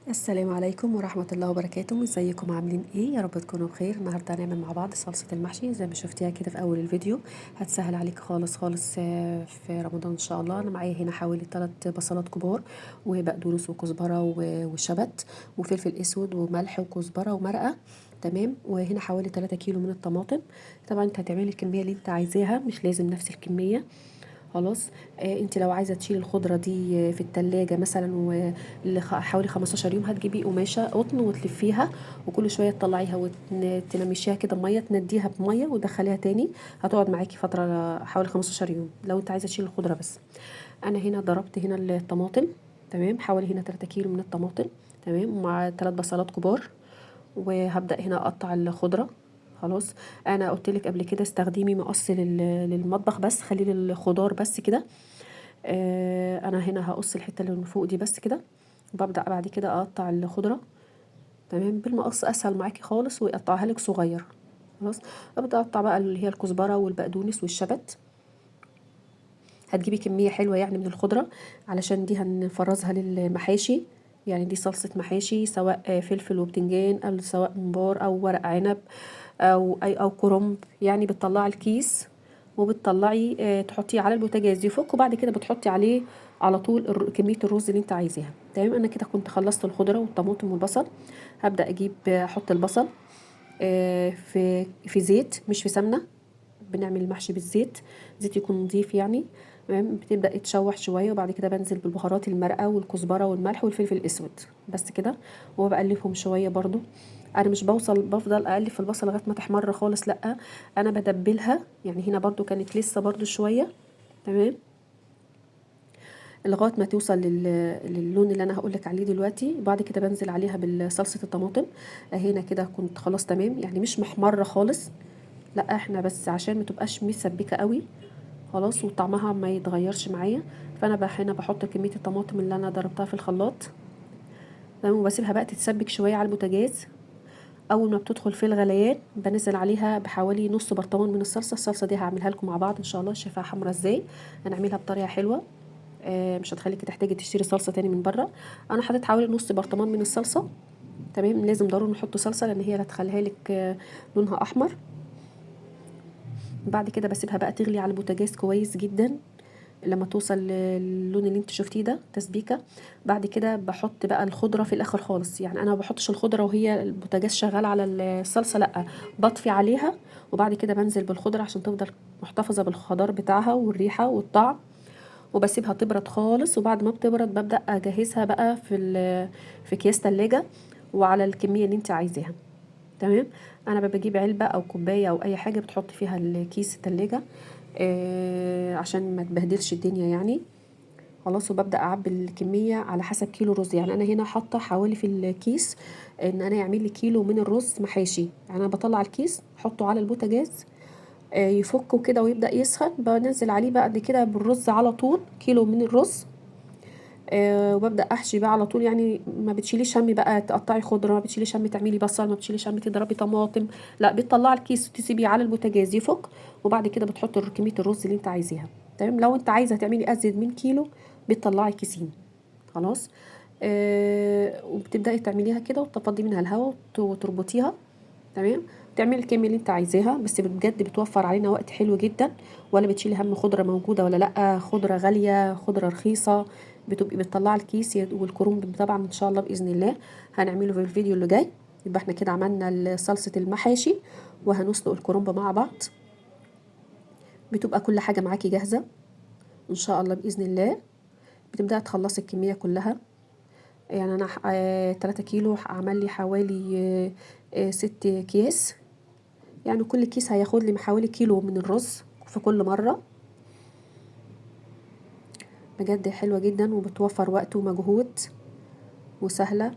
السلام عليكم ورحمة الله وبركاته. ازيكم عاملين ايه؟ يا رب تكونوا بخير. النهارده هنعمل مع بعض صلصة المحشي زي ما شفتيها كده في اول الفيديو، هتسهل عليك خالص خالص في رمضان ان شاء الله. انا معايا هنا حوالي 3 بصلات كبار وبقدونس وكزبرة وشبت وفلفل اسود وملح وكزبرة ومرقة، تمام. وهنا حوالي 3 كيلو من الطماطم. طبعا انت هتعملي الكمية اللي انت عايزاها، مش لازم نفس الكمية خلاص. انت لو عايزه تشيلي الخضرة دي في التلاجة مثلا حوالي 15 يوم، هتجيبي قماشة قطن وتلفيها وكل شوية تطلعيها وتنمشيها كده بميه، تنديها بميه وتدخليها تاني، هتقعد معاكي فترة حوالي 15 يوم لو انت عايزه تشيلي الخضرة بس. انا هنا ضربت هنا الطماطم، تمام، حوالي هنا 3 كيلو من الطماطم، تمام، مع 3 بصلات كبار. وهبدا هنا اقطع الخضرة خلاص. انا قلت لك قبل كده استخدمي مقص للمطبخ بس، خلي للخضار بس كده. انا هنا هقص الحتة اللي من فوق دي بس كده، وببدا بعد كده اقطع الخضرة، تمام، بالمقص اسهل معاكي خالص، ويقطعها لك صغير خلاص. ابدا اقطع بقى اللي هي الكزبره والبقدونس والشبت. هتجيبي كمية حلوة يعني من الخضرة علشان دي هنفرزها للمحاشي، يعني دي صلصه محاشي سواء فلفل وبتنجان او سواء ممبار او ورق عنب او اي او كرنب. يعني بتطلعي الكيس وبتطلعي تحطيه على البوتاجاز يفك، وبعد كده بتحطي عليه على طول كمية الرز اللي انت عايزاها، تمام. انا كده كنت خلصت الخضرة والطماطم والبصل. هبدا اجيب احط البصل في زيت مش في سمنه، بنعمل المحشي بالزيت، زيت يكون نظيف يعني، تمام. بتبدا تشوح شوية، وبعد كده بنزل بالبهارات، المرقه والكزبره والملح والفلفل الاسود بس كده، وبقلبهم شوية برضو. انا مش بوصل بفضل اقلب في البصل لغاية ما تحمر خالص، لا انا بدبلها يعني. هنا برضو كانت لسه برضو شوية، تمام، لغاية ما توصل للون اللي انا هقولك عليه دلوقتي. بعد كده بنزل عليها بالصلصه الطماطم. هنا كده كنت خلاص تمام، يعني مش محمرة خالص، لا احنا بس عشان ما تبقاش مسبكه قوي خلاص وطعمها ما يتغيرش معايا. فانا هنا بحط كمية الطماطم اللي انا ضربتها في الخلاط، تمام، وبسيبها بقى تتسبك شوية على البوتاجاز. اول ما بتدخل في الغليان بنزل عليها بحوالي نص برطمان من الصلصه. الصلصه دي هعملها لكم مع بعض ان شاء الله، شايفاها حمرا ازاي، هنعملها بطريقة حلوة، مش هتخليكي تحتاجي تشتري صلصه تاني من بره. انا حطيت حوالي نص برطمان من الصلصه، تمام. لازم ضروري نحط صلصه لان هي اللي هتخليها لك لونها احمر. بعد كده بسيبها بقى تغلي على البوتاجاز كويس جدا لما توصل للون اللي انت شفتيه ده، تسبيكه. بعد كده بحط بقى الخضرة في الاخر خالص، يعني انا ما بحطش الخضرة وهي البوتاجاز شغال على الصلصه، لا بطفي عليها، وبعد كده بنزل بالخضره عشان تفضل محتفظة بالخضار بتاعها والريحه والطعم، وبسيبها تبرد خالص. وبعد ما بتبرد ببدا اجهزها بقى في اكياس تلاجة وعلى الكمية اللي انت عايزاها، تمام. انا بجيب علبة او كوباية او اي حاجة بتحط فيها الكيس التلاجة عشان ما تبهدلش الدنيا يعني خلاص. وببدا اعبي الكمية على حسب كيلو رز، يعني انا هنا حاطه حوالي في الكيس ان انا يعمل لي كيلو من الرز محاشي. يعني انا بطلع الكيس احطه على البوتاجاز يفك كده ويبدا يسخن، بنزل عليه بعد كده بالرز على طول كيلو من الرز، وببدا احشي بقى على طول. يعني ما بتشيليش هم بقى تقطعي خضرة، ما بتشيليش هم تعملي بصل، ما بتشيليش هم تضربي طماطم، لا بتطلعي الكيس وتسيبيه على البوتاجاز يفك، وبعد كده بتحطي كمية الرز اللي انت عايزاها، تمام. لو انت عايزه تعملي ازيد من كيلو بتطلعي كيسين خلاص، وبتبداي تعمليها كده وتفضي منها الهواء وتربطيها، تمام. تعملي الكمية اللي انت عايزاها، بس بجد بتوفر علينا وقت حلو جدا، ولا بتشيلي هم خضرة موجودة ولا لا، خضرة غالية خضرة رخيصة، بتبقي بتطلعي الكيس. والكرنب طبعا ان شاء الله باذن الله هنعمله في الفيديو اللي جاي. يبقى احنا كده عملنا صلصه المحاشي وهنسلق الكرنب مع بعض، بتبقى كل حاجة معاكي جاهزة ان شاء الله باذن الله. بتبداي تخلصي الكمية كلها، يعني انا 3 كيلو عمل لي حوالي 6 اكياس، يعني كل كيس هياخد لي حوالي كيلو من الرز في كل مرة. بجد حلوة جدا وبتوفر وقت ومجهود وسهلة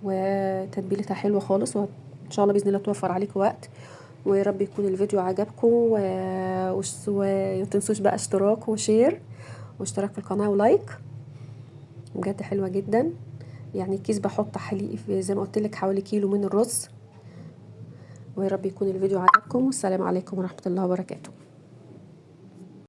وتتبيلتها حلوة خالص، وان شاء الله باذن الله توفر عليك وقت. ويا رب يكون الفيديو عجبكم، ومتنسوش بقى اشتراك و share واشتراك في القناة و like. بجد حلوة جدا، يعني الكيس بحط حليق زي ما قلت لك حوالي كيلو من الرز. ويا رب يكون الفيديو عجبكم، والسلام عليكم ورحمة الله وبركاته.